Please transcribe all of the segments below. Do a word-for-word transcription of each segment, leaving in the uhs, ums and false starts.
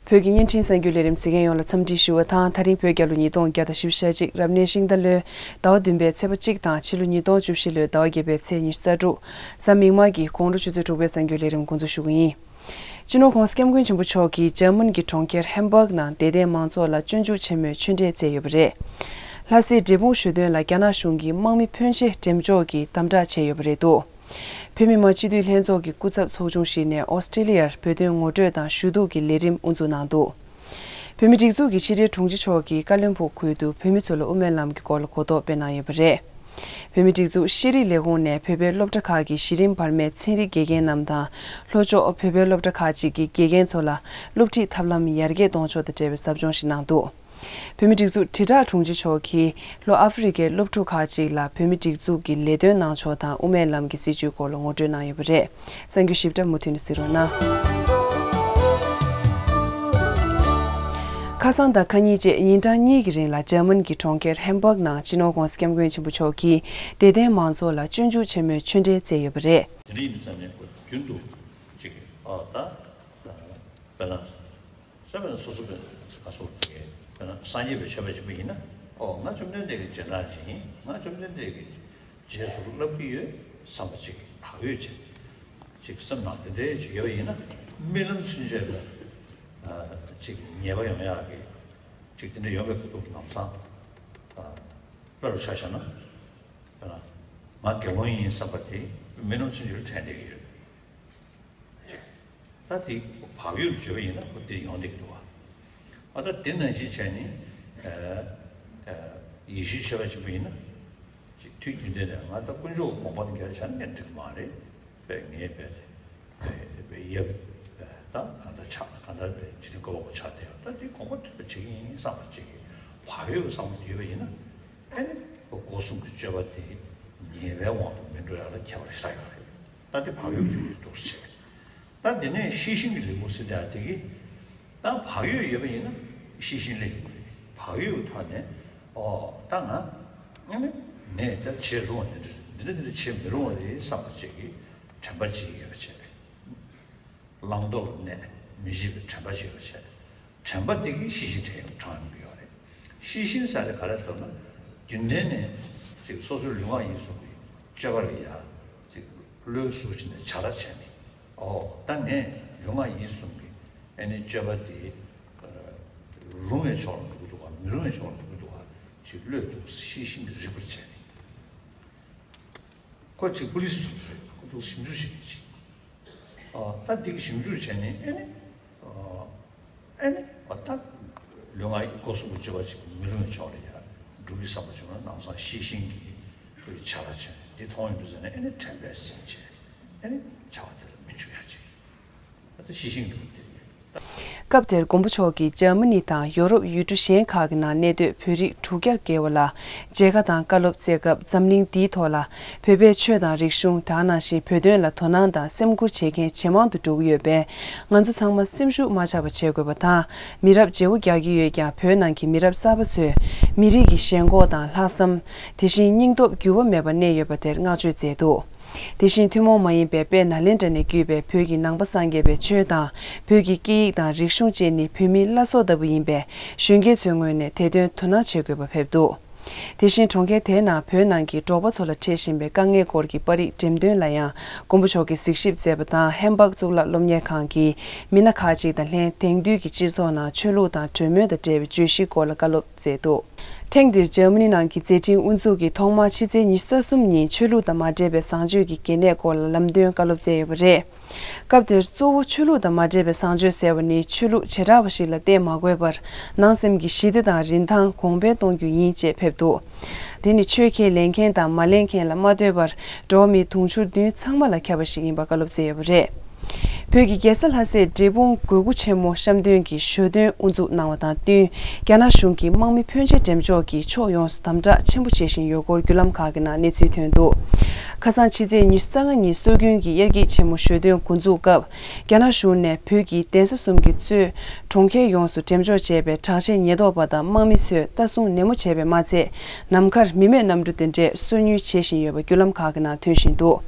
བོད་ཀྱི་བརྙན་འཕྲིན་གསར་འགྱུར་ལས་རིམ་གཟིགས་མཁན་ཡོངས་ལ་འཚམས་འདྲི་ཞུ་བ་དང་། ད་རིང་བོད་རྒྱལ་ལོ་ཉིས་སྟོང་བརྒྱ་དང་བཞི་བཅུ་ཞེ་གཅིག་རབ་གནས་ཤིང་རྟ་ལོའི་ཟླ་བ་བདུན་པའི་ཚེས་པ་གཅིག་དང་ཕྱི་ལོ་ཉིས་སྟོང་བཅུ་བཞི་ལོའི་ཟླ་བ་བརྒྱད་པའི་ཚེས་ཉི་ཤུ་རྩ་དྲུག་གཟའ་མིག་དམར་གྱི་དགོང་དྲོ་ཆུ་ཚོད་དྲུག་པའི་གསར་འགྱུར་ལས་རིམ་འགོ་འཛུགས་ཞུ་གི་ཡིན། སྤྱི་ནོར་༧གོང་ས་༧སྐྱབས་མགོན་ཆེན་པོ་མཆོག་གིས་འཇར་མན་གྱི་གྲོང་ཁྱེར་ཧེམ་བྷག་ནང་དད་ལྡན་མང་ཚོགས་ལ་སྤྱོད་འཇུག་ཆེན་མོའི་ཆོས་འབྲེལ་བསྩལ་ཡོད་པ་རེད། ལྷ་སའི་འབྲས་སྤུངས་ཞོ་སྟོན་ལ་རྒྱ་ནག་གཞུང་གིས་དམག་མི་ཕོན་ཆེ་འགྲེམས་འཇོག་གིས་དམ་དྲག་བྱས་ཡོད་པ་རེད་འདུག་བོད་མི་མང་སྤྱི་འཐུས་ལྷན་ཚོགས་ཀྱི་སྐུ་ཚབ་ཚོགས་ཆུང་ཞིག་ནས་ཨོ་སི་ཀྲེ་ལི་ཡར་བོད་དོན་ངོ་སྤྲོད་དང་ཞུ་གཏུག་གི་ལས་རིམ་དབུ་འཛུགས་གནང་འདུག་བོད་མིའི་སྒྲིག་འཛུགས་ཀྱི་ཕྱི་དྲིལ་དྲུང་ཆེ་མཆོག་གིས་ཀ་བློན་སྦུག་ཁུལ་དུ་བོད་མི་ཚོ་ལ་དབུ་མའི་ལམ་གྱི་སྐོར་ལ་གོ་རྟོགས་སྤེལ་གནང་ཡོད་པ་རེད། བོད་མིའི་སྒྲིག་འཛུགས་ཤེས་རིག་ལས་ཁུངས་ནས་བོད་པའི་སློབ་གྲྭ་ཁག་གི་གཞི་རིམ་བར་མའི་ཚན་རིག་དགེ་རྒན་རྣམས་དང་། ལྷོ་ཕྱོགས་བོད་པའི་སློབ་གྲྭ་ཁག་ཅིག་གི་དགེ་རྒན་ཚོ་ལ་སློབ་ཁྲིད་ཐབས་ལམ་ཡར་རྒྱས་གཏོང་ཕྱོགས་དང་འབྲེལ་བའི་ཟབ་སྦྱོང་ཞིག་གནང་འདུག་བོད་མིའི་སྒྲིག་འཛུགས་དྲིལ་བསྒྲགས་དྲུང་ཆེ་མཆོག་གིས་ལྷོ་ཨ་ཧྥེ་རི་ཁའི་སློབ་ཕྲུག་ཁག་ཅིག་ལ་བོད་མིའི་སྒྲིག་འཛུགས་ཀྱི་ལས་དོན་གནང་ཕྱོགས་དང་དབུ་མའི་ལམ་གྱི་སྲིད་བྱུས་སྐོར་ལ་ངོ་སྤྲོད་གནང་ཡོད་པ་རེད། གསར་འགྱུར་ཞིབ་ཕྲ་མུ་མཐུད་ནས་གཟིགས་རོགས་གནང་། ཁ་སང་དང་ཁ་ཉིན་བཅས་ཉིན་གྲངས་གཉིས་ཀྱི་རིང་ལ་འཇར་མན་གྱི་གྲོང་ཁྱེར་ཧེམ་བྷག་ནང་སྤྱི་ནོར་༧གོང་ས་༧སྐྱབས་མགོན་ཆེན་པོ་མཆོག་གིས་དད་ལྡན་མང་ཚོགས་ལ་སྤྱོད་འཇུག་ཆེན་མོའི་ཆོས་འབྲེལ་བསྩལ་ཡོད་པ་རེད། དེ་འདྲ་ཡིན་དུས་ཙམ་ནས་ཁོ་རྒྱུན་དུ་ཅིག་ཨ་ད་དཔེར་ན་ས་བོན་སོ་སོ་བོན་ཨ་སོགས་ཀྱི་དཔེར་ན་སངས་རྒྱས་པའི་ཆོས་པ་ཞིག་པ་ཡིན་ན། ཨོ་ང་བཅོམ་ལྡན་འདས་ཀྱི་རྗེས་འབྲང་ཅིག་ཡིན། ང་བཅོམ་ལྡན་འདས་ཀྱི་རྗེས་སུ་བསླབ་ཀྱི་ཡོད་བསམ་པ་ཅིག་བག་ཡོད་ཅིག་ཅིག་སེམས་ནང་དེ་འདྲའི་ཅིག་ཡོད་པ་ཡིན་ན། རྨི་ལམ་ཚུན་ཆད་ལ་ཨ་ཅིག་ཉེས་པ་ཡོང་ཡག་གི་ཅིག་དེ་འདྲ་ཡོང་བའི་ཁོ་ཐུག་ལམ་སང་ཨ་དཔེ་རུ་ཆ་བཞག་ན། དཔེར་ན་ང་དགེ་སློང་ཡིན་བསམ་པ་དེ་རྨི་ལམ་ཚུན་ཆད་ལ་དྲན་བསྡད་ཀྱི་ཡོད། ཅིག་ད་དེ་བག་ཡོད་བརྗོད་པ་ཡིན་ན་ཁོ་དེ་ཡོང་བསྡད་ཀྱི་འདུག་བ། ཨ་ད་དེ་ནང་བཞིན་བྱས་ནས་ཨ་ཨ་ཡེ་ཤུའི་ཆོས་པ་ཅིག་པ་ཡིན་ན། ཅིག་དུས་རྒྱུན་ལྡན་ནས་ང་ད་དཀོན་མཆོག་གི་དགོངས་པ་འདི་འགལ་ཆ་ནས་འགྲིག་མ་རེད། པས་ངས་པས་དེ་པས་ཡབ་པས་ད་གང་ལྟར་ཆགས་གང་ལྟར་པས་ཇི་ལྟར་དགོས་པ་ཆགས་བསྡད་ཡོད། ད་དེ་དགོངས་པ་མཐུན་པ་བྱེད་ཀྱི་ཡིན་བསམ་པ་ཅིག་གིས་བག་ཡོད་བསམ་པ་དེ་ཡོད་པ་ཡིན་ན། ཨ་ནི་སྒོ་གསུམ་གྱི་སྤྱོད་པ་དེ་ཉེས་པའི་དབང་དུ་མི་འགྲོ་ཡག་ལ་ཁྱད་པར་ཤ་ཡོད་རེད། ད་དེ་བག་ཡོད་ཀྱི་ལུགས་སུ་འདུག་སེ་བྱས། ད་དེ་ནས་ཤེས་བཞིན་གྱི་ལུགས་སུ་དེ་དེ་གི་ད་བག་ཡོད་ཡོད་པ་ཡིན་ན་ཤེས་བཞིན་ལ་ཡོད་པ་རེད། བག་ཡོད་ཐོག་ནས་ཨོ་ད་ང་ཨ་ནི་ངས་ད་བྱེད་རུང་བ་འདི་འདྲ་འདི་འདྲ་འདི་འདྲ་བྱེད་མི་རུང་བ་རེད་བསམ་པ་ཅིག་གི་དྲན་པ་ཅིག་ཡོད་པ་བྱས། བླང་དོར་ལ་གནས་མི་བྱེད་པའི་དྲན་པ་ཅིག་ཡོད་པ་བྱས། དྲན་པ་དེ་གིས་ཤེས་བཞིན་དྲན་ཡོང་དྲང་ཡོང་གི་ཡོད་རེད། ཤེས་བཞིན་ཟེར་དེ་ག་རེ་ཟེར་ན། རྒྱུན་ལྡན་ནས་ཅིག་སོ་སོའི་ལུས་ངག་ཡིད་གསུམ་གྱི་སྤྱོད་པ་ལ་ཡ་ཅིག་བློའི་ཟུར་ཅིག་ནས་བྱ་ར་བྱས་ནས། ཨོ་ད་ངས་ལུས་ངག་ཡིད་གསུམ་གྱི་ཨ་ནི་སྤྱོད་པ་དེ་རུང་བའི་ཕྱོགས་ལ་འགྲོ་གི་འདུག་ག་མི་རུང་བའི་ཕྱོགས་ལ་འགྲོ་གི་འདུག་ག་ཅིག་བློས་འདུག་ཤེས་བཞིན་གྱི་རིག་པར་བྱས་ནས། ཁོ་ཅིག་པུ་ལི་སི་ཚོ་ཚོས་ཁོ་ཚོ་ཞིབ་འཇུག་བྱེད་མཁན་ཅིག་ཨ་ད་འདི་གི་ཞིབ་འཇུག་བྱས་ནས་ཨེ་ནི་ཨེ་ནི་ཨ་ད་ལུས་ངག་སྒོ་གསུམ་གྱི་སྤྱོད་པ་ཅིག་མི་རུང་བའི་ཕྱོགས་ལ་ཡ་འགྲོ་གི་བསམ་པ་བྱུང་ན་ལམ་སང་ཤེས་བཞིན་གྱི་ཁོའི་བྱ་ར་བྱས་ནས་འདི་མཐོང་ཡོང་དུས་ཟེར་ནས་ཨེ་ནི་དྲན་པས་ཟིན་བྱས་ཨེ་ནི་བྱ་བ་དེ་ལ་མི་འཇུག་ཡ་ཅིག་ཨ་ད་ཤེས་བཞིན་འདུག་དེ། སྐབས་དེར་མགོན་པོ་མཆོག་གིས་འཇར་མ་ནི་དང་ཡོ་རོབ་ཡུལ་གྲུ་གཞན་ཁག་གི་ནང་གནས་སྡོད་བོད་རིགས་དྲུག་བརྒྱ་བརྒལ་བ་ལ་མཇལ་ཁ་དང་བཀའ་སློབ་སྩལ་སྐབས། འཛམ་གླིང་འདིའི་ཐོག་ལ་བོད་པའི་ཆོས་དང་རིག་གཞུང་དེ་ནང་བཞིན་བོད་དོན་ལ་དོ་སྣང་དང་སེམས་ཁུར་བྱེད་མཁན་ཇེ་མང་དུ་འགྲོ་གི་ཡོད་པས། ང་ཚོ་ཚང་མ་སེམས་ཤུགས་མ་ཆག་པ་བྱེད་དགོས་པ་དང་། མི་རབས་བརྗེ་པོ་རྒྱག་གི་ཡོད་ཀྱང་། བོད་ནང་གི་མི་རབས་གསར་པ་ཚོས་མི་རིགས་ཀྱི་ཞེན་ཁོག་དང་ལྷག་བསམ། དེ་བཞིན་སྙིང་སྟོབས་འགྱུར་བ་མེད་པར་གནས་ཡོད་པ་དེར་བསྔགས་བརྗོད་མཛད་འདུག་དེ་བཞིན་ཐུན་མོང་མ་ཡིན་པའི་དཔལ་ནཱ་ལེནྡྲ་ནས་བརྒྱུད་པའི་བོད་ཀྱི་ནང་པ་སངས་རྒྱས་པའི་ཆོས་དང་། བོད་ཀྱི་སྐད་ཡིག་དང་རིག་གཞུང་བཅས་ནི་བོད་མིའི་བླ་སྲོག་ལྟ་བུ་ཡིན་པས། གཞོན་སྐྱེས་ཚོའི་ངོས་ནས་དེ་དོན་དོ་སྣང་བྱེད་དགོས་པ་ཕེབས་འདུག་དེ་བཞིན་གྲོང་ཁྱེར་དེའི་ནང་བོད་ནང་གི་འབྲོག་པ་ཚོ་ལ་འཕྲད་བཞིན་པའི་དཀའ་ངལ་སྐོར་གྱི་པར་རིས་འགྲེམས་སྟོན་ལ་ཡང་མགོན་པོ་མཆོག་གིས་གཟིགས་ཞིབ་མཛད་པ་དང་། ཧེམ་བྷག་གཙུག་ལག་སློབ་གཉེར་ཁང་གི་མི་སྣ་ཁག་ཅིག་དང་ལྷན་དེང་དུས་ཀྱི་སྤྱི་ཚོགས་ནང་ཆོས་ལུགས་དང་གྲོས་མོལ་དང་འབྲེལ་བའི་བརྗོད་གཞིའི་སྐོར་ལ་བཀའ་སློབ་མཛད་འདུག་ཐེངས་འདིར་འཇར་མ་ནི་ནང་གི་མཛད་འཕྲིན་དབུ་འཛུགས་ཀྱིས་ཐོག་མར་ཕྱི་ཚེས་ཉི་ཤུ་རྩ་གསུམ་ཉིན་ཆོས་ལུགས་དང་མ་འབྲེལ་བའི་བཟང་སྤྱོད་ཀྱི་གལ་གནད་སྐོར་ལ་ལམ་སྟོན་བཀའ་སློབ་སྩལ་ཡོད་པ་རེད། སྐབས་དེར་གཙོ་བོ་ཆོས་ལུགས་དང་མ་འབྲེལ་བའི་བཟང་སྤྱོད་ཟེར་བ་ནི་ཆོས་ལུགས་བྱེ་བྲག་པ་ཞིག་ལ་བརྟེན་མ་དགོས་པར། ནང་སེམས་ཀྱི་ཞི་བདེ་དང་རིན་ཐང་གོང་འཕེལ་གཏོང་རྒྱུ་ཡིན་ཅེས་ཕེབས་འདུག་དེ་ནི་ཆོས་ཁས་ལེན་མཁན་དང་མ་ལེན་མཁན་ལ་མ་ལྟོས་པར། འགྲོ་བ་མི་དུང་ཕྱུར་བདུན་ཚང་མ་ལ་ཁྱབ་པ་ཞིག་ཡིན་པ་བཀའ་སློབ་སྩལ་ཡོད་པ་རེད། བོད་ཀྱི་རྒྱལ་ས་ལྷ་སའི་འབྲས་སྤུངས་དགོས་མཁོ་ཆེན་མོ་བཤམས་སྟོན་གྱི་ཞོ་སྟོན་དབུ་འཛུགས་གནང་བ་དང་བསྟུན། རྒྱ་ནག་གཞུང་གིས་དམག་མི་ཕོན་ཆེ་འགྲེམས་འཇོག་གིས་ཕྱོགས་ཡོངས་སུ་དམ་དྲག་ཆེན་པོ་བྱེད་བཞིན་ཡོད་སྐོར་བརྒྱུད་ལམ་ཁག་གི་ནང་གནས་ཚུལ་ཐོན་འདུག་ཁ་སང་ཕྱི་ཚེས་ཉི་ཤུ་རྩ་ལྔ་ཉིན་སྲོལ་རྒྱུན་གྱི་དབྱར་སྐྱིད་ཆེན་མོ་ཞོ་སྟོན་འགོ་འཛུགས་སྐབས། རྒྱ་ནག་གཞུང་ནས་བོད་ཀྱི་གདན་ས་གསུམ་གྱི་གཙོས་གྲོང་ཁྱེར་ཡོངས་སུ་འགྲེམས་འཇོག་བྱས་པའི་གྲགས་ཅན་ཉེན་རྟོག་པ་དང་དམག་མི་ཚོས་ལྟ་སྲུང་ནན་མོ་བྱས་པས་མ་ཚད། ནམ་མཁར་མི་མེད་གནམ་གྲུ་དེ་འདྲས་སོ་ཉུལ་བྱེད་བཞིན་ཡོད་པ་བརྒྱུད་ལམ་ཁག་གི་ནང་ཐོན་བཞིན་འདུག་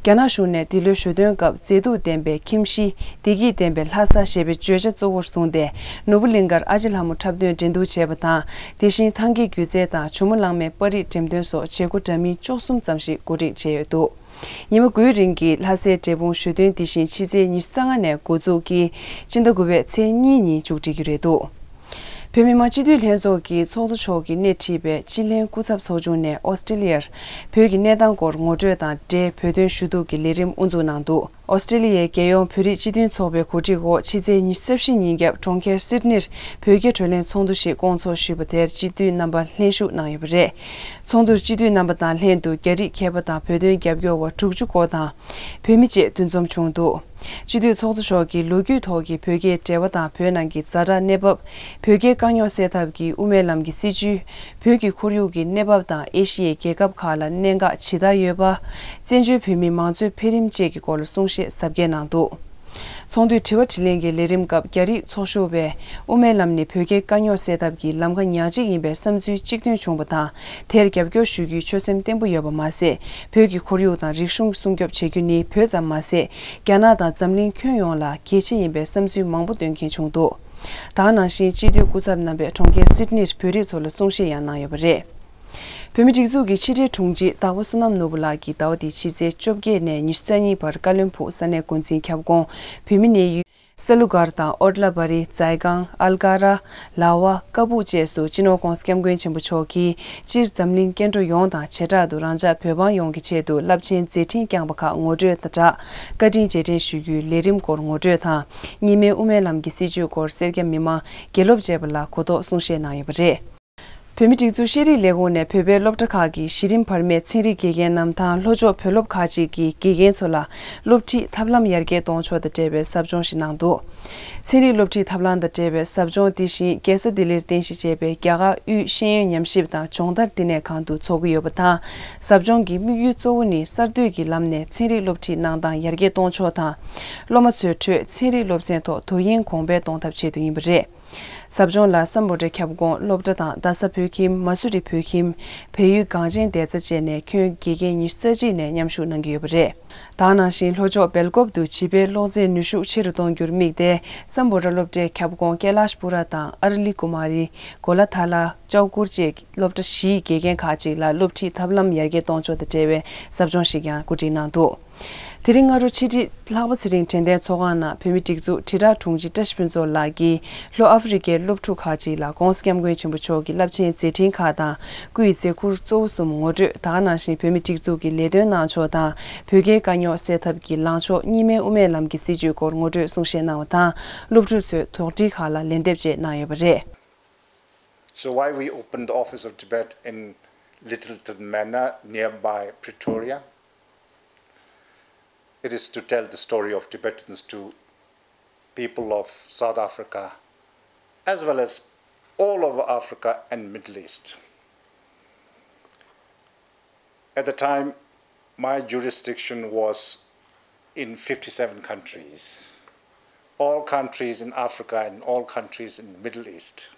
རྒྱ་ནག་གཞུང་ནས་འདི་ལོའི་ཞོ་སྟོན་སྐབས་མཛེས་སྡུག་ལྡན་པའི་ཁྱིམ་གཞིས་བདེ་སྐྱིད་ལྡན་པའི་ལྷ་ས་ཞེས་པའི་བརྗོད་བྱ་གཙོ་བོར་བཟུང་སྟེ། ནོར་བུ་གླིང་ཁར་ཨ་ཅེ་ལྷ་མོ་འཁྲབ་སྟོན་འགྲན་བསྡུར་བྱས་པ་དང་། དེ་བཞིན་ཐང་གའི་སྒྱུ་རྩལ་དང་ཇོ་མོ་གླང་མའི་པར་རིས་འགྲེམས་སྟོན་སོགས་བྱེད་སྒོ་འདྲ་མིན་བཅུ་གསུམ་ཙམ་ཞིག་གོ་སྒྲིག་བྱས་ཡོད་འདུག་ཉི་མ་དགུའི་རིང་གི་ལྷ་སའི་འབྲས་སྤུངས་ཞོ་སྟོན་འདི་བཞིན་ཕྱི་ཚེས་ཉི་ཤུ་རྩ་ལྔ་ནས་འགོ་འཛུགས་ཀྱིས་སྤྱི་ཟླ་དགུ་པའི་ཚེས་གཉིས་ཉིན་མཇུག་སྒྲིལ་གྱི་རེད་འདུག་བོད་མི་མང་སྤྱི་འཐུས་ལྷན་ཚོགས་ཀྱི་ཚོགས་གཙོ་མཆོག་གིས་སྣེ་ཁྲིད་པའི་སྤྱི་ལྷན་སྐུ་ཚབ་ཚོགས་ཆུང་ནས་ཨོ་སི་ཀྲི་ལི་ཡར་བོད་ཀྱི་གནས་སྟངས་སྐོར་ངོ་སྤྲོད་དང་འབྲེལ་བོད་དོན་ཞུ་གཏུག་གི་ལས་རིམ་དབུ་འཛུགས་གནང་འདུག་ཨོ་སི་ཀྲི་ལི་ཡའི་རྒྱལ་ཡོངས་བོད་རིགས་སྤྱི་མཐུན་ཚོགས་པའི་གོ་སྒྲིག་འོག་ཕྱི་ཚེས་ཉི་ཤུ་རྩ་བཞི་ཉིན་རྒྱབ་གྲོང་ཁྱེར་སིད་ནིར་བོད་རྒྱ་གྲོས་གླེང་ཚོགས་འདུ་ཞིག་བསྐོང་ཚོགས་ཞུས་པ་དེར་སྤྱི་འཐུས་རྣམ་པ་ལྷན་ཞུགས་གནང་ཡོད་པ་རེད། ཚོགས་འདུར་སྤྱི་འཐུས་རྣམ་པ་དང་ལྷན་དུ་རྒྱ་རིགས་མཁས་པ་དང་བོད་དོན་རྒྱབ་སྐྱོར་བ་དྲུག་ཅུ་སྐོར་དང་། བོད་མི་བཅས་འདུ་འཛོམས་བྱུང་འདུག་སྤྱི་འཐུས་ཚོགས་གཙོ་མཆོག་གིས་ལོ་རྒྱུས་ཐོག་གི་བོད་རྒྱའི་འབྲེལ་བ་དང་བོད་ནང་གི་ཛ་དྲག་གནས་བབ། བོད་རྒྱའི་དཀའ་རྙོག་སེལ་ཐབས་ཀྱི་དབུ་མའི་ལམ་གྱི་སྲིད་བྱུས། བོད་ཀྱི་ཁོར་ཡུག་གི་གནས་བབ་དང་ཨེ་ཤི་ཡའི་རྒྱལ་ཁབ་ཁག་ལ་གནད་འགག་ཇི་ལྟར་ཡོད་པ། བཙན་བྱོལ་བོད་མིའི་མང་གཙོའི་འཕེལ་རིམ་བཅས་ཀྱི་སྐོར་ལ་གསུང་བཤད་ཟབ་རྒྱས་གནང་འདུག་ཚོགས་འདུའི་དྲི་བ་དྲིས་ལན་གྱི་ལས་རིམ་སྐབས་རྒྱ་རིགས་ཚོགས་ཞུགས་པས་དབུ་མའི་ལམ་ནི་བོད་རྒྱའི་དཀའ་རྙོག་སེལ་ཐབས་ཀྱི་ལམ་ཁ་ཉག་གཅིག་ཡིན་པའི་བསམ་ཚུལ་གཅིག་མཐུན་བྱུང་བ་དང་། དེར་རྒྱབ་སྐྱོར་ཞུ་རྒྱུའི་ཆོད་སེམས་བརྟན་པོ་ཡོད་པ་མ་ཟད། བོད་ཀྱི་ཁོར་ཡུག་དང་རིག་གཞུང་སྲུང་སྐྱོབ་བྱེད་རྒྱུ་ནི་བོད་ཙམ་མ་ཟད། རྒྱ་ནག་དང་འཛམ་གླིང་ཁྱོན་ཡོངས་ལ་གལ་ཆེ་ཡིན་པའི་བསམ་ཚུལ་མང་པོ་བཏོན་མཁན་བྱུང་འདུག་ད་ག་ནང་བཞིན་སྤྱི་འཐུས་སྐུ་ཚབ་རྣམ་པས་གྲོང་ཁྱེར་སིད་ནིར་བོད་རིགས་ཚོ་ལ་གསུང་བཤད་ཡང་གནང་ཡོད་པ་རེད། བོད་མིའི་སྒྲིག་འཛུགས་ཀྱི་ཕྱི་དྲིལ་དྲུང་ཆེ་དྭགས་པོ་བསོད་ནམས་ནོར་བུ་ལགས་ཀྱིས་ཟླ་བ་འདིའི་ཕྱི་ཚེས་བཅོ་བརྒྱད་ནས་ཉི་ཤུ་རྩ་གཉིས་བར་ཀ་བློན་སྦུག་ས་གནས་འགོ་འཛིན་ཁྱབ་ཁོངས་བོད་མི་གནས་ཡུལ། ས་ལུ་སྒར་དང་ཨོ་ཏ་ལ་པ་རི། ཛའི་ཀང་། ཨལ་ཀ་ར། ལ་ཝ། ཀ་སྦུག་བཅས་སུ་སྤྱི་ནོར་༸གོང་ས་༸སྐྱབས་མགོན་ཆེན་པོ་མཆོག་གིས་སྤྱིར་འཛམ་གླིང་སྐྱེ་འགྲོ་ཡོངས་དང་བྱེ་བྲག་ཏུ་རང་ཅག་བོད་འབངས་ཡོངས་ཀྱི་ཆེད་དུ་རླབས་ཆེན་མཛད་འཕྲིན་བསྐྱངས་པ་ཁག་ངོ་སྤྲོད་དང་སྦྲགས། བཀའ་དྲིན་རྗེས་དྲན་ཞུ་རྒྱུའི་ལས་རིམ་སྐོར་ངོ་སྤྲོད་དང་། རྙིང་མའི་དབུ་མའི་ལམ་གྱི་སྲིད་བྱུས་སྐོར་སེར་སྐྱ་མི་མང་དགེ་སློབ་བཅས་པ་ལ་གོ་རྟོགས་གསུང་བཤད་གནང་ཡོད་པ་རེད། བོད་མིའི་སྒྲིག་འཛུགས་ཤེས་རིག་ལས་ཁུངས་ནས་བོད་པའི་སློབ་གྲྭ་ཁག་གི་གཞི་རིམ་བར་མའི་ཚན་རིག་དགེ་རྒན་རྣམས་དང་ལྷོ་ཕྱོགས་བོད་སློབ་ཁག་ཅིག་གི་དགེ་རྒན་ཚོ་ལ་སློབ་ཁྲིད་ཐབས་ལམ་ཡར་རྒྱས་གཏོང་ཕྱོགས་དང་འབྲེལ་བའི་ཟབ་སྦྱོང་ཞིག་གནང་འདུག་ཚན་རིག་སློབ་ཁྲིད་ཐབས་ལམ་དང་འབྲེལ་བའི་ཟབ་སྦྱོང་འདི་བཞིན་རྒྱལ་ས་ལྡི་ལིར་རྟེན་གཞི་བྱས་པའི་རྒྱ་གར་དབུས་ཤེས་ཡོན་ཉམས་ཞིབ་དང་སྦྱོང་བརྡར་བསྟི་གནས་ཁང་དུ་འཚོགས་ཀྱི་ཡོད་པ་དང་། ཟབ་སྦྱོང་གི་དམིགས་ཡུལ་གཙོ་བོ་ནི་གསར་གཏོད་ཀྱི་ལམ་ནས་ཚན་རིག་སློབ་ཁྲིད་གནང་སྟངས་ཡར་རྒྱས་གཏོང་ཕྱོགས་དང་། སློབ་མ་ཚོའི་ཁྲོད་ཚན་རིག་སློབ་ཚན་ཐོག་དོ་དབྱིངས་གོང་འཕེལ་གཏོང་ཐབས་ཆེད་དུ་ཡིན་པ་རེད། ཟབ་སྦྱོང་ལ་སམ་བྷོ་ཊ་ཁྱབ་ཁོངས་སློབ་གྲྭ་དང་རྡ་ས་བོད་ཁྱིམ། མ་སུ་རི་བོད་ཁྱིམ། བལ་ཡུལ་གངས་ཅན་བདེ་རྩ་བཅས་ནས་ཁྱོན་དགེ་རྒན་ཉི་ཤུ་རྩ་གཅིག་ནས་མཉམ་ཞུགས་གནང་གི་ཡོད་པ་རེད། ད་ག་ནང་བཞིན་ལྷོ་ཕྱོགས་སྦེལ་ཀོབ་ཏུ་བྱིས་པའི་ཀློག་རྩལ་ནུས་ཤུགས་ཆེ་རུ་གཏོང་རྒྱུར་དམིགས་ཏེ། སམ་བྷོ་ཊ་སློབ་གྲྭའི་ཁྱབ་ཁོངས་ཀེ་ལཱཤ་པུ་ར་དང་ཨར་ལི་ཀུ་མ་རི། གོ་ལ་ཐ་ལ། ཅའོ་ཀུར་བཅས་སློབ་གྲྭ་བཞིའི་དགེ་རྒན་ཁག་ཅིག་ལ་སློབ་ཁྲིད་ཐབས་ལམ་ཡར་རྒྱས་གཏོང་ཕྱོགས་དང་འབྲེལ་བའི་ཟབ་སྦྱོང་ཞིག་ཀྱང་གོ་སྒྲིག་གནང་འདུག་དེ་རིང་སྔ་དྲོ་ཕྱི་དྲིལ་ལྷག་པ་ཚེ་རིང་དྲན་རྟེན་ཚོགས་ཁང་ནང་བོད་མིའི་སྒྲིག་འཛུགས་དྲིལ་བསྒྲགས་དྲུང་ཆེ་བཀྲ་ཤིས་ཕུན་ཚོགས་ལགས་ཀྱིས་ལྷོ་ཨ་ཧྥེ་རི་ཁའི་སློབ་ཕྲུག་ཁག་ཅིག་ལ་༸གོང་ས་༸སྐྱབས་མགོན་ཆེན་པོ་མཆོག་གི་རླབས་ཆེན་མཛད་འཕྲིན་ཁག་དང་སྐུ་ཡི་མཛད་ཁུར་གཙོ་བོ་གསུམ་ངོ་སྤྲོད། ད་ག་ནང་བཞིན་བོད་མིའི་སྒྲིག་འཛུགས་ཀྱི་ལས་དོན་གནང་ཕྱོགས་དང་བོད་རྒྱའི་དཀའ་རྙོག་སེལ་ཐབས་ཀྱི་ལངས་ཕྱོགས། རྙིང་མའི་དབུ་མའི་ལམ་གྱི་སྲིད་བྱུས་སྐོར་ངོ་སྤྲོད་གསུང་བཤད་གནང་བ་དང་། སློབ་ཕྲུག་ཚོས་དོགས་འདྲི་ཁག་ལ་ལན་འདེབས་བཅས་གནང་ཡོད་པ་རེད། So why we opened the Office of Tibet in Littleton Manor nearby Pretoria? It is to tell the story of Tibetans to people of South Africa, as well as all over Africa and Middle East. At the time, my jurisdiction was in fifty-seven countries, all countries in Africa and all countries in the Middle East.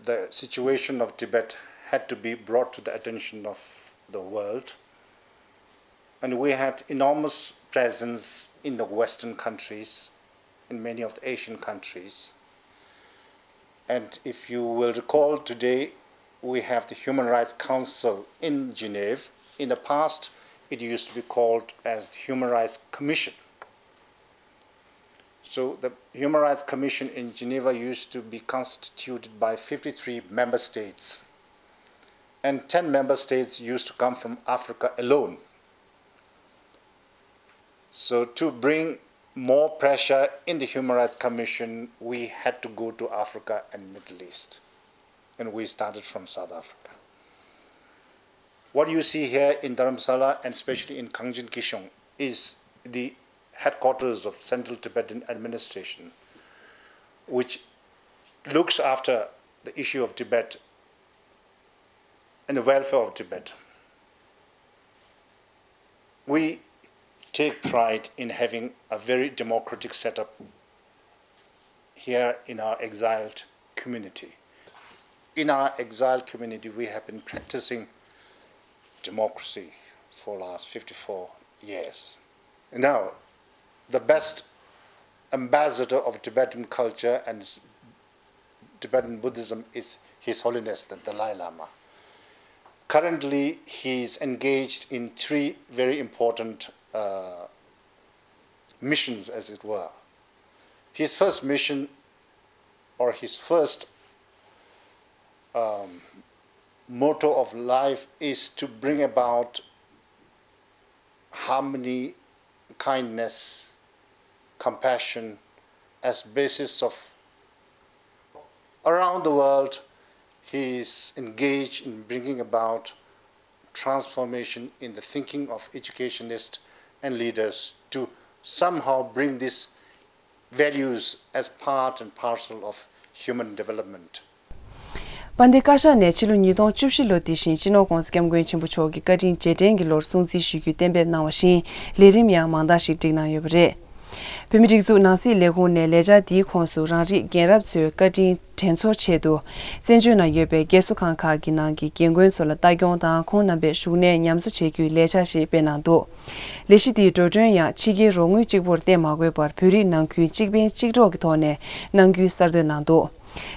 The situation of Tibet had to be brought to the attention of the world, and we had enormous presence in the Western countries, in many of the Asian countries. And if you will recall, today we have the Human Rights Council in Geneva. In the past, it used to be called as the Human Rights Commission. So the Human Rights Commission in Geneva used to be constituted by fifty-three member states, and ten member states used to come from Africa alone. So to bring more pressure in the Human Rights Commission, we had to go to Africa and Middle East, and we started from South Africa. What you see here in Dharamsala and especially in Kangchen Kishong is the headquarters of Central Tibetan Administration, which looks after the issue of Tibet and the welfare of Tibet. We take pride in having a very democratic setup here in our exiled community. In our exiled community, we have been practicing democracy for last fifty-four years. Now, the best ambassador of Tibetan culture and Tibetan Buddhism is His Holiness the Dalai Lama. Currently, he is engaged in three very important uh, missions, as it were. His first mission, or his first um, motto of life, is to bring about harmony, kindness, compassion as basis of around the world. He is engaged in bringing about transformation in the thinking of educationists and leaders to somehow bring these values as part and parcel of human development. དཔལ་ལྡན་བཀའ་ཤག་ནས་ཕྱི་ལོ་ཉིས་སྟོང་བཅུ་བཞི་ལོ་འདི་བཞིན་སྤྱི་ནོར་༸གོང་ས་༸སྐྱབས་མགོན་ཆེན་པོ་མཆོག་གི་བཀའ་དྲིན་རྗེས་དྲན་གྱི་ལོར་སྲུང་བརྩི་ཞུ་རྒྱུའི་གཏན་འབེབས་གནང་བ་བཞིན་ལས་རིམ་ཡང་མང་དག་ཞིག་བསྒྲིགས་གནང་ཡོད་པ་རེད། བོད་མིའི་སྒྲིག་འཛུགས་ནང་སྲིད་ལས་ཁུངས་ནས་ལས་འཆར་འདིའི་ཁོངས་སུ་རང་རིགས་རྒན་རབས་ཚོའི་བཀའ་དྲིན་དྲན་གསོའི་ཆེད་དུ་བཙན་བྱོལ་ནང་ཡོད་པའི་རྒན་གསོ་ཁང་ཁག་གི་ནང་གི་རྒན་རྒོན་ཚོ་ལ་ལྟ་སྐྱོང་དང་ཁོང་རྣམ་པས་བཞུགས་གནས་ཉམས་གསོ་བྱེད་རྒྱུའི་ལས་འཆར་ཞིག་སྤེལ་གནང་འདུག་ལས་གཞི་འདིའི་འགྲོ་གྲོན་ཡང་ཕྱི་རྒྱལ་རོགས་དངུལ་གཅིག་པུར་བརྟེན་མ་དགོས་པར་བོད་རིགས་ནང་ཁུལ་གཅིག་ཕན་གཅིག་གྲོགས་ཀྱི་ཐོག་ནས་གནང་རྒྱུའི་གསར་གཏོད་གནང་འདུག་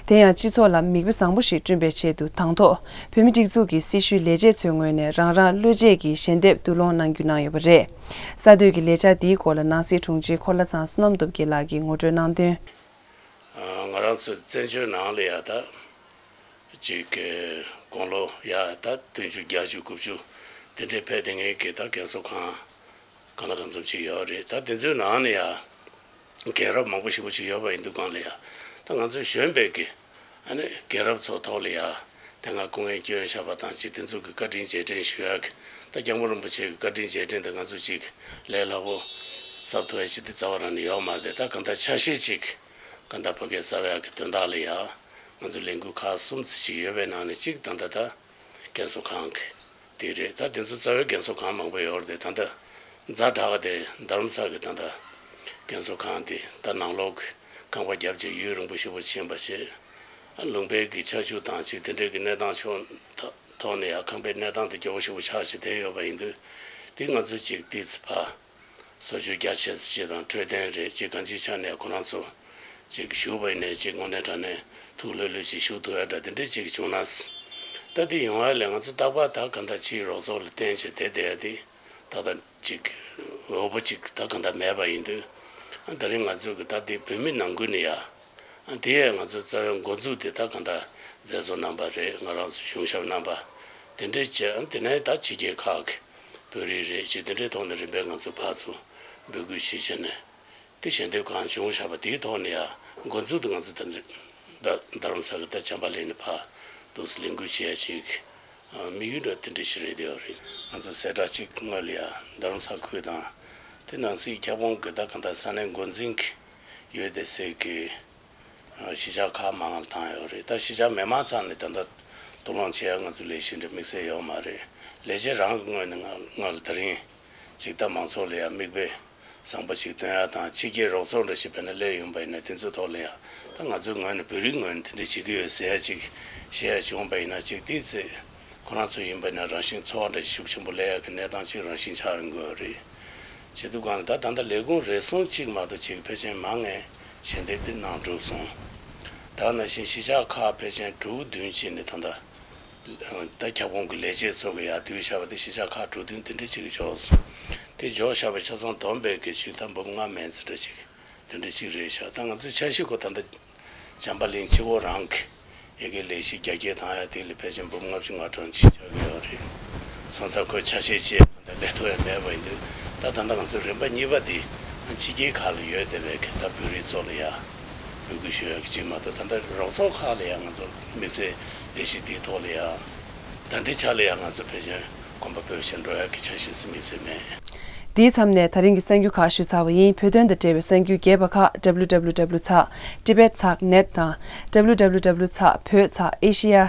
དེ་ཡང་སྤྱི་ཚོགས་ལ་མིག་དཔེ་བཟང་པོ་ཞིག་བསྐྲུན་པའི་ཆེད་དུ་དང་ཐོག་བོད་མིའི་སྒྲིག་འཛུགས་ཀྱི་སྲི་ཞུའི་ལས་བྱེད་ཚོའི་ངོས་ནས་རང་རང་བློ་འབྱེད་ཀྱི་ཞལ་འདེབས་བསྡུ་སློང་གནང་རྒྱུ་གནང་ཡོད་པ་རེད། གསར་གཏོད་ཀྱི་ལས་འཆར་འདིའི་སྐོར་ལ་ནང་སྲིད་དྲུང་ཆེ་འཁོར་ལྷ་ཚང་བསོད་ནམས་སྟོབས་རྒྱལ་ལགས་ཀྱིས་ངོ་སྤྲོད་གནང་དོན། ང་རང་ཚོ་བཙན་བྱོལ་ནང་ལ་ཡ་ད་ཅིག་དགུང་ལོ་ཡ་ད་བདུན་ཅུ་བརྒྱད་ཅུ་དགུ་བཅུ་དེ་འདྲའི་ཕེབས་བསྡད་མཁན་གྱི་ད་རྒན་གསོ་ཁང་གང་ལ་གང་འཚམ་ཅིག་ཡོད་རེད། ད་དེ་ཚོའི་ནང་ནས་ཡ་རྒན་རབས་མང་པོ་ཞེ་པོ་ཅིག་ཡོད་པ་ཡིན་དུས་སྒང་ལ་ཡ་ད་ང་ཚོས་གཞོན་པའི་གི་ཨ་ནི་རྒན་རབས་ཚོ་ཐོག་ལ་ཡ་དེ་སྔ་སྐུ་ངལ་བསྐྱོན་བཞག་པ་དང་ཅིག་དེ་ཚོ་གི་བཀའ་དྲིན་རྗེས་དྲན་ཞུ་ཡག་གི་ད་སྐྱབས་མགོན་རིན་པོ་ཆེ་གི་བཀའ་དྲིན་རྗེས་དྲན་དེ་ང་ཚོ་ཅིག་ལས་སླ་པོ་གསབ་ཐུབ་ཡ་ཅིག་དེ་རྩ་བ་རང་ནས་ཡོད་མ་རེད། ད་གང་ལྟར་ཆ་ཤས་ཅིག་གང་ལྟར་ཕ་གིར་གསབ་ཡག་གི་དོན་དག་ལ་ཡ་ང་ཚོ་ལས་འགུལ་ཁག་གསུམ་ཙམ་ཅིག་ཡོད་པའི་ནང་ནས་གཅིག་ད་ལྟ་ད་རྒན་གསོ་ཁང་གི་དེ་རེད། ད་དེ་ཚོ་རྩ་བའི་རྒན་གསོ་ཁང་མང་པོ་ཡོད་རེད་དེ། ད་ལྟ་ཛ་དྲག་དེ་རྡ་རམ་ས་གི་ད་ལྟ་རྒན་གསོ་ཁང་དེ་ད་ནང་ལོགས་ཀྱི་རྐང་པ་བརྒྱབ་བྱས་ཡུན་རིང་པོ་ཞེ་པོ་ཕྱིན་པ་བྱས། ལུང་པའི་གི་ཆར་ཆུ་དང་ཅིག་དེ་འདྲའི་གི་གནས་སྟངས་ཕྱོགས་ཐོག་ནས་ཡང་ཁང་པའི་གནས་སྟངས་དེ་སྐྱོ་པོ་ཞེ་པོ་ཆགས་བྱས་བསྡད་ཡོད་པ་ཡིན་དུས། དེ་ང་ཚོ་ཅིག་ཏོག་ཙམ་ཕར་གསོ་བཅོས་རྒྱ་ཆེ་ཙམ་ཅིག་དང་འཕྲོད་བསྟེན་རེད་ཅིག་གང་ཅིའི་ཆ་ནས་ཁོ་རང་ཚོ་ཅིག་ཞུགས་པ་ཡིན་ནའི་ཅིག་དངོས་གནས་དྲང་གནས་ཐུགས་ལྷོད་ལྷོད་ཅིག་ཞུགས་ཐུབ་ཡ་འདྲ་དེ་འདྲའི་ཅིག་བྱུང་ན། ད་དེ་ཡོང་ཡ་ལས་ང་ཚོ་རྟག་པར་ད་ག་འདྲ་ཅིག་རོགས་ཚོགས་ལ་བརྟེན་བྱས་བསྡད་བསྡད་ཡ་དེ་ད་ལྟ་ཅིག་འོས་པ་ཅིག་ད་ག་འདྲ་མེད་པ་ཡིན་དུས། ད་རིང་ང་ཚོ་གི་ད་དེ་བོད་མི་ནང་ཁུལ་ནས་ཡ། དེ་ཡང་ང་ཚོ་རྩ་བའི་འགོ་འཛུགས་དེ་ད་ག་འདྲ་མཛད་གཙོ་རྣམ་པ་རེད། ང་རང་ཚོ་གཞུང་ཞབས་རྣམ་པ་དེ་འདྲའི་བྱས། དེ་ནས་ད་ཕྱི་རྒྱལ་ཁག་གི་བོད་རིགས་རེད་ཅེས་དེ་འདྲའི་ཐོག་ནས་རིམ་པས་ང་ཚོ་ཕར་ཚུར་འབོད་སྐུལ་ཞུས་བྱས་ནས་དེ་ཞལ་འདེབས་གང་བྱུང་བཞག་པ་དེའི་ཐོག་ནས་ཡང་འགོ་འཛུགས་དེ་ང་ཚོ་ད་ད་རྡ་རམ་ས་གི་ད་བྱམས་པ་གླིང་ནས་ཕར་འདུག་སེ་ལས་འགུལ་བྱེད་ཡ་ཅིག་དམིགས་ཡུལ་འདྲ་དེ་འདྲ་ཞིག་རེད་དེ་ཡོད་རེད། ང་ཚོ་གསལ་བསྒྲགས་ཅིག་སྔོན་ལ་ཡ་རྡ་རམ་ས་ཁུལ་དང་དེ་ནང་སྲིད་ཁྱབ་ཁོངས་ཀྱི་ད་ག་འདྲ་ས་གནས་འགོ་འཛིན་གྱི་ཡོད་དེ་ཟེར་གི་གཞིས་ཆགས་ཁག་མང་ལ་བཏང་ཡོད་རེད། ད་གཞིས་ཆགས་མི་མང་ཚང་ནས་ད་ལྟ་དོགས་སློང་བྱེད་ཡ་ང་ཚོ་ལས་གཞི་འདྲ་དམིགས་བསལ་ཡོད་མ་རེད། ལས་བྱེད་རང་གི་ངོས་ནས་ང་ང་ལ་ད་རིང་ཅིག་ད་མང་ཚོགས་ལ་ཡ་མིག་དཔེ་བཟང་པོ་ཅིག་སྟོན་ཡ་དང་ཕྱི་རྒྱལ་རོགས་ཚོགས་འདྲ་ཞིག་བས་ན་སླེབས་ཡོང་པ་ཡིན་ན་དེ་ཚོའི་ཐོག་ལ་ཡ་ད་ང་ཚོའི་ངོས་ནས་བོད་རིགས་ངོས་ནས་དེ་འདྲ་བྱེད་ཀྱི་ཡོད་ཟེར་ཡ་ཅིག་བཤད་ཡ་བྱུང་པ་ཡིན་ན་ཅིག་དེའི་ཚེ་ཁོ་རང་ཚོ་ཡིན་པ་ཡིན་ན་རང་བཞིན་ཚོར་བ་འདྲ་ཞིག་ཤུགས་ཆེན་པོ་སླེབས་ཡ་གི་གནས་སྟངས་ཅིག་རང་བཞིན་ཆགས་ཡོང་གི་ཡོད་རེད། བྱེད་དུས་གང་ལ་ད་ད་ལྟ་ལས་ཁུངས་རེ་ཟུང་གཅིག་མ་གཏོགས་ཅིག་ཕལ་ཆེར་མང་ངེས་ཞལ་འདེབས་དེ་གནང་གྲུབ་སོང་། ད་ནང་བཞིན་གཞིས་ཆགས་ཁག་ཕལ་ཆེར་དྲུག་བདུན་ཅིག་ནས་ད་ལྟ་ད་ཁྱབ་ཁོངས་ཀྱི་ལས་བྱེད་ཚོ་གི་ཡར་བསྡུས་བཞག་པ་དེ་གཞིས་ཆགས་ཁག་དྲུག་བདུན་དེ་འདྲ་ཅིག་འབྱོར་སོང་། དེ་འབྱོར་བཞག་པའི་ཆ་ཚང་བསྡོམས་པའི་གི་ཅིག་ད་འབུམ་ལྔ་མན་ཙམ་འདྲ་ཅིག་དེ་འདྲ་ཅིག་རེད་ཤག་ད་ང་ཚོའི་འཆར་གཞི་ཁོ་ད་ལྟ་བྱམས་པ་གླིང་སྤྱི་བོ་རང་གི་ཡ་གི་ལས་གཞི་རྒྱ་སྐྱེད་བཏང་ཡ་དེ་ལ་ཕལ་ཆེར་འབུམ་ལྔ་བཅུ་ང་གྲངས་ཅིག་ཆགས་ཀྱི་ཡོད་རེད། སོང་ཙང་ཁོའི་ཆ་ཤས་ཅིག་ད་ལས་ཐུབ་ཡ་མེད་པ་ཡིན་དུས་ད་ད་ལྟ་ང་ཚོའི་རིམ་པ་གཉིས་པ་འདི་ཕྱི་རྒྱལ་ཁག་ལ་ཡོད་བསྡད་པའི་གི་ད་བོད་རིགས་ཚོ་ལ་ཡ་འབོད་སྐུལ་ཞུ་ཡ་གི་ཅིག་མ་གཏོགས་ད་ལྟ་རོགས་ཚོགས་ཁག་ལ་ཡ་ང་ཚོ་དམིགས་བསལ་ལས་གཞི་འདིའི་ཐོག་ལ་ཡ་ད་ལྟའི་ཆ་ལ་ཡ་ང་ཚོ་ཕལ་ཆེར་གོམ་པ་སྤོས་བྱས་འགྲོ་ཡ་གི་འཆར་གཞི་ཟིན་མི་ཟིན་མེད། འདིའི་མཚམས་ནས་ད་རིང་གི་གསར་འགྱུར་ཁག་ཞུས་ཚར་བ་ཡིན། བོད་དོན་དང་འབྲེལ་བའི་གསར་འགྱུར་རྒྱས་པ་ཁག www.tibet.net དང་www.བོད་Asia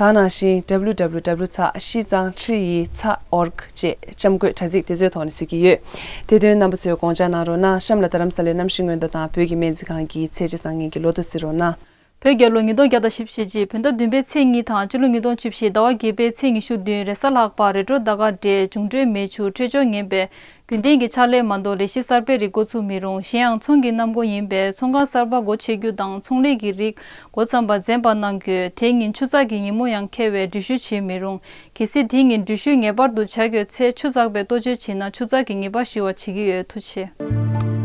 དེ་ནང་བཞིན་www.shizangtriyi.org བཅས་བཅམ་བཀོད་དྲ་ཚིགས་དེ་ཚོའི་ཐོག་ནས་གཟིགས་ཀྱི་ཡོད། དེ་དོན་རྣམ་པ་ཚོས་དགོངས་འཇགས་གནང་རོགས་གནང་། གཤམ་ལ་རྡ་རམ་ས་ལའི་གནམ་གཤིས་སྔོན་བརྡ་དང་བོད་ཀྱི་སྨན་རྩིས་ཁང་གི་ཚད་གཞི་བཟང་ངན་གྱི་ལོ་ཐོ་གཟིགས་རོགས་གནང་། བོད་རྒྱལ་ལོ་ཉིས་སྟོང་བརྒྱ་དང་བཞི་བཅུ་ཞེ་གཅིག་བོད་ཟླ་བདུན་པའི་ཚེས་གཉིས་དང་སྤྱི་ལོ་ཉིས་སྟོང་བཅུ་བཞི་ཟླ་བ་བརྒྱད་པའི་ཚེས་ཉི་ཤུ་བདུན་རེས་གཟའ་ལྷག་པ་རི་ཀྲོ་ཟླ་སྐར་འདྲའི་འབྱུང་འཕྲོད་མེ་ཆུ་འཕྲོད་སྦྱོར་ངན་པས་རྒྱུན་ལྡན་གྱི་ཕྱག་ལས་མ་གཏོགས་ལས་གཞི་གསར་པའི་རིགས་འགོ་ཚུགས་མི་རུང་། གཞན་ཡང་ཚོང་གི་གནམ་སྒོ་ཡིན་པས་ཚོང་ཁང་གསར་པ་སྒོ་ཕྱེ་རྒྱུ་དང་ཚོང་ལས་ཀྱི་རིགས་འགོ་བརྩམས་པ་འཛེམ་པ་གནང་དགོས། དེ་ཉིན་ཆུ་ཚགས་ཀྱི་ཉིན་མོ་ཡང་འཁེལ་བས་འགྲུལ་བཞུད་བྱེད་མི་རུང་། གལ་སྲིད་དེ་ཉིན་འགྲུལ་བཞུད་ངེས་པར་དུ་བྱ་དགོས་ཚེ་ཆུ་ཚགས་པས་གཏོ་བཅོས་བྱེད་ན་ཆུ་ཚགས་ཀྱི་ཉེས་པ་ཞི་བ་བྱེད་ཀྱི་ཡོད། ཐུགས་རྗེ་ཆེ།